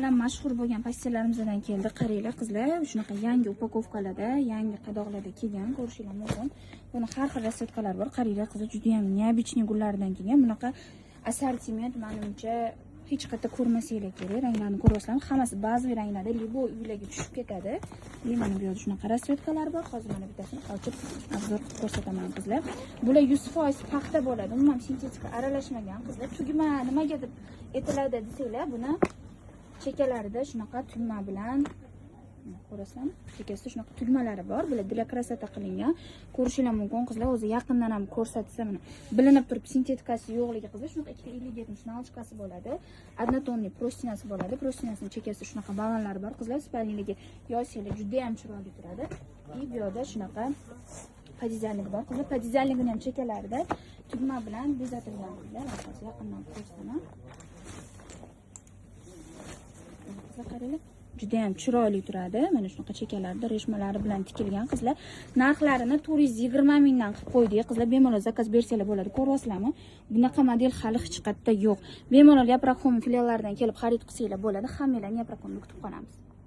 ham mashhur bo'lgan постель larimizdan keldi. Qaranglar, qizlar, shunaqa yangi упаковка larda, yangi qadoqlarda kelgan, ko'rishinglar mumkin. Buni har xil расцветка lar bor. Qaranglar, qizlar, juda ham необычный gullaridan kelgan. Bunaqa assortiment, manimcha, hech qayerda ko'rmasanglar kerak. Ranglarni ko'ryapsizlarmi? Hammasi bazaviy ranglarda, любой uylarga tushib ketadi. И mana bu yerda shunaqa расцветка lar bor. Hozir mana bittasini ochib обзор qilib ko'rsataman, qizlar. Bular 100% paxta bo'ladi, umuman sintetika aralashmagan, qizlar. Tugma nimaga deb aytiladi desanglar, buni chekkalarida shunaqa tugma bilan ko'rasizlarmi? Chekkasida shunaqa tugmalari bor. Bular для красота qilingan. Ko'rishinglar mumkin, qizlar. O'zi yaqindan ham ko'rsatsa, mana bilinib turib sintetikasi yo'qligi, qizlar. Shunaqa ikkita 50-70 наличка si bo'ladi. Однотонный простыня si bo'ladi. Простыня sini chekkasida shunaqa balonlari bor, qizlar. Спальня larga yozsanglar, juda ham chiroyli turadi. И bu yerda shunaqa пододеяльник bor, qizlar. Пододеяльник ini ham chekkalarida tugma bilan bezatilgan, qizlar. Hozir yaqindan ko'rsataman. Qizlar, qaranglar, juda ham chiroyli turadi. Mana shunaqa chekkalarida reshmalari bilan tikilgan, qizlar. Narxlarini 420 mingdan qilib qo'ydik, qizlar. Bemalol заказ bersanglar bo'ladi. Ko'ryapsizlarmi? Bunaqa model hali hech qayerda yo'q. Bemalol Yaproq Home filiallaridan kelib xarid qilsanglar bo'ladi. Hammanglarni Yaproq Home'da kutib qolamiz.